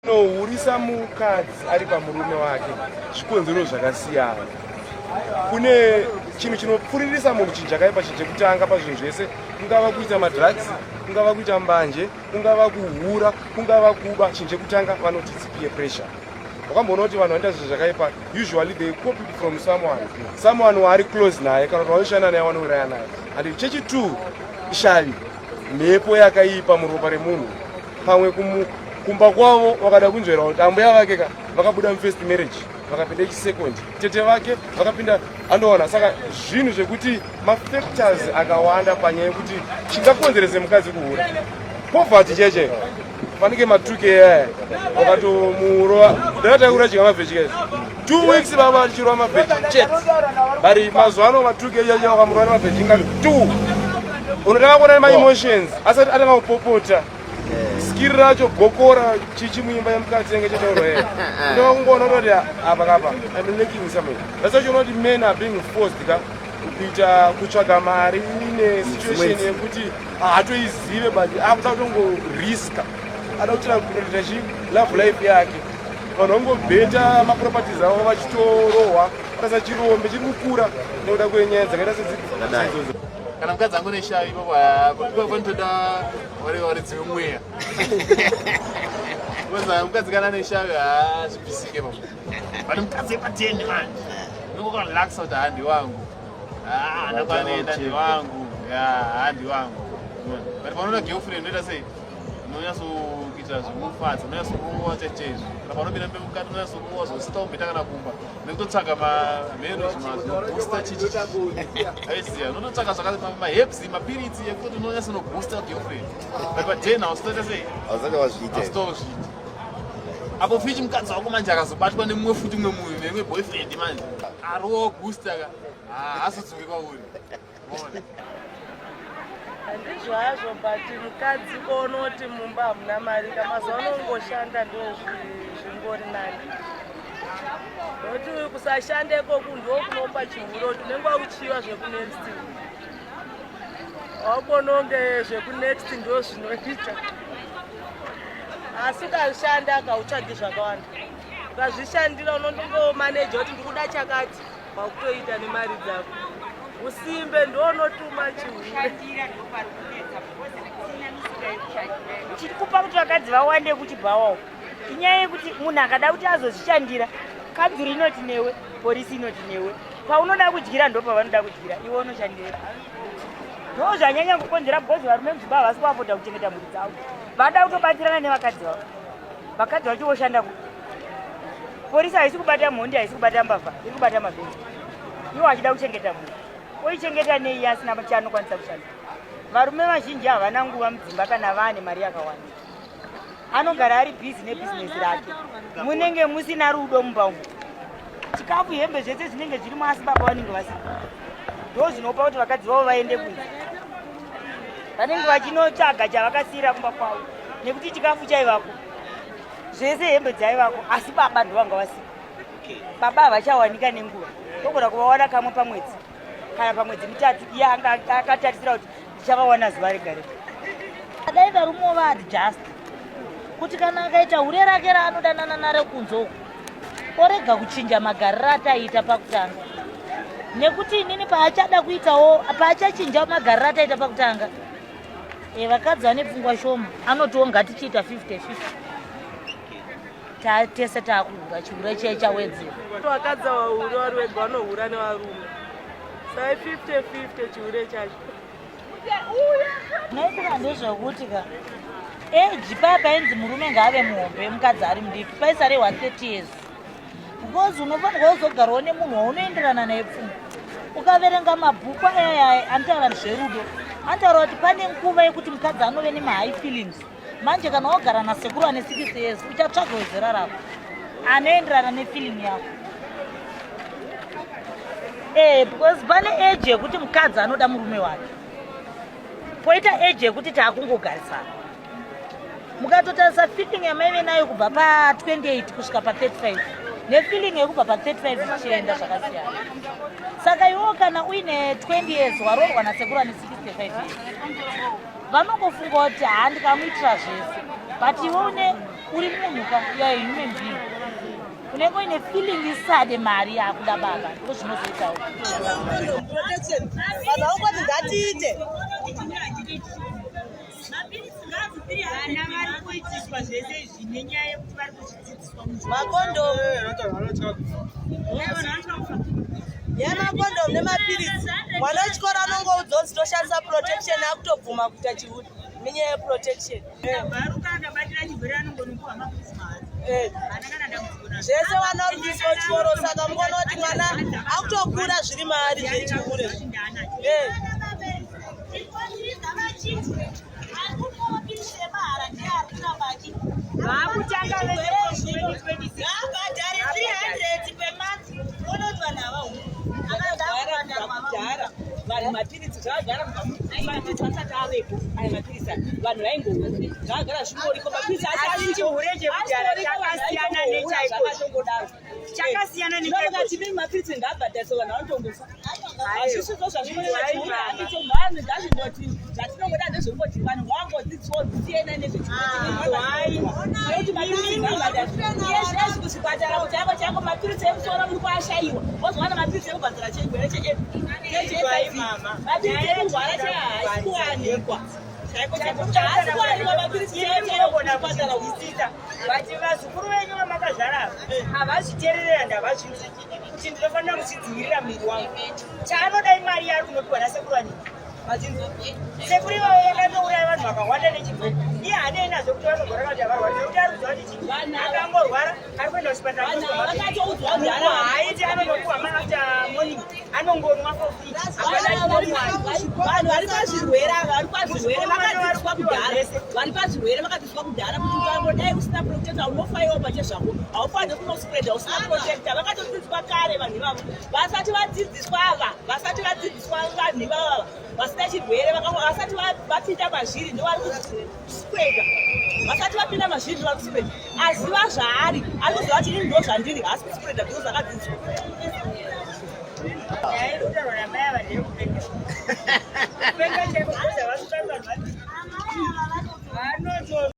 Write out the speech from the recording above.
Nohurisa mukadzi ari pamurume wake zvikonzero zvakasiyana. Kune chinhu chinopfuririsa munhu chinhu chakaipa, chinhu chekutanga pazvinhu zvese, kungava kuita madrugs, kungava kuita mbanje, kungava kuhura, kungava kuba, chinhu chekutanga vanoti it's peer pressure. Wakamboona kuti vanhu vanoita zvinhu zvakaipa, usually they copy it from someone, someone waari close naye kana kuti vanoshanda naye, vanouraya naye. And chechi2 ishavi, mhepo yakaipa muropa remunhu. Pamwe kumba kwavo vakada kunzvera kuti ambuya vake ka vakabuda mufirst marriage, vakapinda echisecond, tete vake vakapinda, andoona. Saka zvinhu zvekuti mafactors akawanda panyaya yekuti chingakonzerese mukadzi kuhura, poverty cheche fanike matuke yaya wakatomurova ndakataura chika mavheji kaizvo 2 weeks baba achirova mavheji chete. But mazuva ano matuke cheche wakamurova nemavheji ngapi two, unotanga kuona nemaemotions asati atanga kupopota skiri racho gokora chichi muimba yemukadzi yenge chataurwa here. Unotanga kungoona kuti apa kapa I'm lacking something. That's why unoti men are being forced ka kuita kutsvaga mari ine situation yekuti haatoizive, but akuda kutongoriska, ada kuitira kuprotecta chi love life yake. Vanhu vangobheta maproperties avo vachitorohwa rasa chirombe chiri kukura nekuda kwenyaya dzakaita sedzidzodzo. Kana mukadzi angu neshavi ipapo, ipapo panotoda varidzi vemweya, because mukadzi kana neshavi haazvibvisike papo. But mukadzi yepateni manje unongokarelaxa kuti handi wangu, ndakwanenda, ndiwangu, handi wangu. But paunoona girlfriend unoita sei? Unonyatsokuitira zvemufadza, unonyatsokuwa chaizvo. Kana panopinda mukati unonyatsokuwa zvosita umbeta kana kumba nekutotsvaga mamheno zvinoboosta chichi aiziya, unototsvaga zvaka maherbs, mapiritsi ekuti unonyatsonoboosta girlfriend. But paden hausitoita sei? Hausati wazviita. Hausitozviita apo fichi mukadzi wako manje akazobatwa nemumwe futi, mumwe munhu, neimwe boyfriend manje ariwo booster ka, haasodzoki kwauri. Ona. Handizvo hazvo, but mukadzi kuona kuti mumba hamuna mari ka, mazuva ano ungoshanda ndo zvingori nani, nokuti kusashanda ikoku ndo kunopa chihure, kuti unenge wakuchiva zvekunext, wakuona kunge zvekunext ndo zvinoita. Asi ukashanda kautsvagi zvakawanda, ukazvishandira unondongomaneja kuti ndikuda chakati, wakutoita nemari dzako. Usimbe ndounotuma chihure. Kushandira ndopari kunetsa because hatina misika yekushandira. Chiri kupa kuti vakadzi vawande kuchibhawawo inyaya yekuti munhu akada kuti azozvishandira, kanzuru inoti newe, polisi inoti newe, paunoda kudyira ndo pavanoda kudyira, iwe unoshandira. Ndo zvanyanya kukonzera, because varume mudzimba havasi kuafodha kuchengeta mhuri dzavo, vada kutobatsirana nevakadzi vavo. Vakadzi vacho voshanda ku polisi, haisi kubata mhondi, haisi kubata mbavha, iri kubata mavhenzi. Iwo achida kuchengeta mhuri, oichengeta nei asina chaanokwanisa kushanda? Varume vazhinji havana nguva mudzimba. Kana vaane mari yakawanda, anogara ari busy nebhizinesi rake. Munenge musina rudo mumba umu. Chikafu, hembe, zvese zvinenge zvirimo, asi baba vanenge vasina. Ndo zvinopa kuti vakadzi vavo vaende kunze, vanenge vachinotsvaga chavakasiyira kumba kwavo, nekuti chikafu chaivako zvese, hembe dzaivako, asi baba ndovanga vasina. Baba havachawanika nenguva, togona kuvawana kamwe pamwedzi kana pamwedzi 3. Iye anga akatarisira kuti ndichavawana zuva rega rega. Dai varumewo vaadjust kuti kana akaita hure rake raanodanana naro kunze uku, orega kuchinja magariro ataiita pakutanga, nekuti inini paachada kuitawo, paachachinja magariro ataita pakutanga, vakadzi vane pfungwa shoma, anotiwo ngatichiita 50 50, tese taakuhura, chihure chiye chawedzera. Vakadzi vahuri vari vega, vanohura nevarume sai 50 50 chihure chacho. Zvinoitika ndezvekuti ka eji paya painzi murume ngaave muhombe, mukadzi ari mudiki, paisarehwa 30 years, because unofanirwa kuzogarawo nemunhu waunoenderana naye pfungwa. Ukaverenga mabhuku ayaya anotaura zverudo, anotaura kuti pane nguva yekuti mukadzi anove nemahigh feelings. Manje kana wagara nasekuru ane 60 years, uchatsvaga wezera rako anoenderana nefeeling yako, because pane age yekuti mukadzi anoda murume wake, poita age yekuti taakungogarisana. Mukatotarisa feeling yamaive nayo kubva pa28 kusvika pa35 nefeeling yekubva pa35 ichienda, zvakasiyana. Saka iwewo kana uine 20 years, waroorwa nasekuru ane 65 years, vanongofunga kuti haa, ndikamuitira zvese, but iwe une Uri munhu ka, you are a human being. Unenge uine feeling isade mari yakuda baba, ndiko zvinozoitawo. Protection. Vanhu vangoti ngatiite. Vana vari kuitiswa zvese izvi nenyaya yekuti vari kuzvidzidziswa. Makondomu. Yemakondomu nemapiritsi. Mwana wechikoro anongoudzwa kuti toshandisa protection akutobvuma kuita chihure nenyaya yeprotection. Zvese vana vari kuiswa kuchikoro saka mukaona kuti mwana akutokura zviri maari zvechihure. Vakutanga vese 2026. Ngabhadhare 300 per month. Unoti vanhu ava kudhara vanhu mapiritsi zvakagara mapiritsi asati avepo aya mapiritsi aya vanhu vaingoura zvakagara zvingoriko mapiritsi Asi chihure chekudhara chakasiyana nechaiko. zvakatongodaro Chakasiyana nechaiko. Tinoti mapiritsi ngaabhadhariswe vanhu vanotongofa hazvisizvo zvazvinoreva chihure handicho ngazvingoti zvatinongoda ndezvekungoti vanhu ngavangodzidziswawo dzisiyena nezvechikuti mapiritsi ngaabhadhariswe iye zvinezvi kuzvipatara kuti ako chako mapiritsi emusoro muri kuashayiwa wozowana mapiritsi ekubhadhara chegwere chehiv mapiritsi ekurwara chehaasi kuwanikwa haasi kuwanikwa mapiritsi Inogona chaiwo kuzwisisa but vazukuru venyu vamakazvara ava havazviteererera ndavazvinzwi kuti ndinofanira kuzvidzivirira muviri wangu. Chaanoda imari yaari kunopiwa nasekuru anini. Sekuru ivavo vakandouraya vanhu vakawanda nechirwere. Iye haanei nazvo kuti vanorwara kana kuti havarwari nekuti ari kuziva kuti chii akangorwara ari kuenda kuchipatara. Vanhu ava vakatoudzwa kudhara. Haaiti anonopiwa maafter morning anongonwa for free. Hapana chinomuwana. Vanhu vari pazvirwere ava vari pazvirwere vakadzidziswa kudhara, vari pazvirwere vakadzidziswa kudhara kuti ukangodai usina protector unofa iwo pachezvako, haufaniri kunospreada usina protector. Vakatodzidziswa kare vanhu ivavo, vasati vadzidziswa ava, vasati vadzidziswa vanhu ivava vasina chirwere, vasati vapinda mazviri ndo vari kuspreada, vasati vapinda mazviri ndo vari kuspreada. Aziva zvaari, ari kuziva kuti ini ndo zvandiri, haasi kuspreada because akadzidziswa. Nyaya iri kutaurwa namai ava ndeyekupenga. Kupenga chaiko.